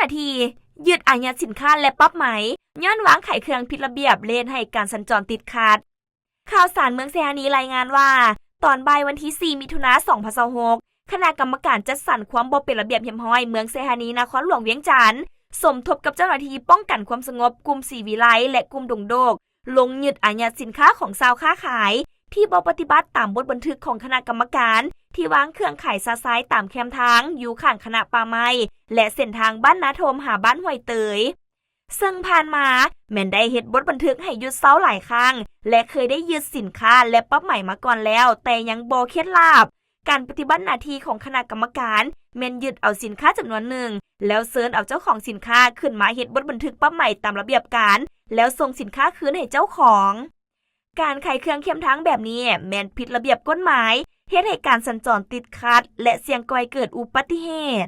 າທີ່ຍຶດອາຍັດສິນຄ້າ ແລະ ປັບໃໝ ຍ້ອນວາງຂາຍເຄື່ອງຜິດລະບຽບ ເຮັດໃຫ້ການສັນຈອນຕິດຂັດ. ຂ່າວສານເມືອງໄຊຍະນານີລາຍງານວ່າ ຕອນບ່າຍວັນທີ ສີ່ ມິຖຸນາ ສອງພັນຊາວຫົກ ຄະນະກຳມະການຈັດສັນຄວາມບໍ່ເປັນລະບຽບຮຽບຮ້ອຍເມືອງໄຊຍະນານີ ນະຄອນຫຼວງວຽງຈັນ ສົມທົບກັບເຈົ້າໜ້າທີ່ປ້ອງກັນຄວາມສະຫງົບ ກຸ່ມສີວິໄລ ແລະ ກຸ່ມດົງໂດກ ລົງຍຶດອາຍັດສິນຄ້າຂອງຊາວຄ້າຂາຍ ທີ່ບໍ່ປະຕິບັດຕາມບົດບັນທຶກຂອງຄະນະກຳມະການ ທີ່ວາງເຄື່ອງຂາຍຊະຊາຍຕາມແຄມທາງ ຢູ່ຂ້າງຄະນະປ່າໄມ້ ແລະ ເສັ້ນທາງບ້ານນາຖົມຫາບ້ານຫ້ວຍເຕີຍ. ເຊິ່ງຜ່ານມາແມ່ນໄດ້ເຮັດບົດບັນທຶກໃຫ້ຢຸດເຊົາຫຼາຍຄັ້ງ ແລະ ເຄີຍໄດ້ຍຶດສິນຄ້າ ແລະ ປັບໃໝມາກ່ອນແລ້ວ ແຕ່ຍັງບໍ່ເຄັດລາບ. ການປະຕິບັດໜ້າທີ່ຂອງຄະນະກຳມະການ ແມ່ນຍຶດເອົາສິນຄ້າຈຳນວນໜຶ່ງ ແລ້ວເຊີນເອົາເຈົ້າຂອງສິນຄ້າຂຶ້ນມາເຮັດບົດບັນທຶກປັບໃໝຕາມລະບຽບການ ແລ້ວສົ່ງສິນຄ້າຄືນໃຫ້ເຈົ້າຂອງ. ການຂາຍເຄື່ອງຄຽມທາງແບບນີ້ແມ່ນຜິດລະບຽບກົດໝາຍ, ເຮັດໃຫ້ການສັນຈອນຕິດຂັດ ແລະ ສ່ຽງກໍ່ໃຫ້ເກີດອຸບັດຕິເຫດ.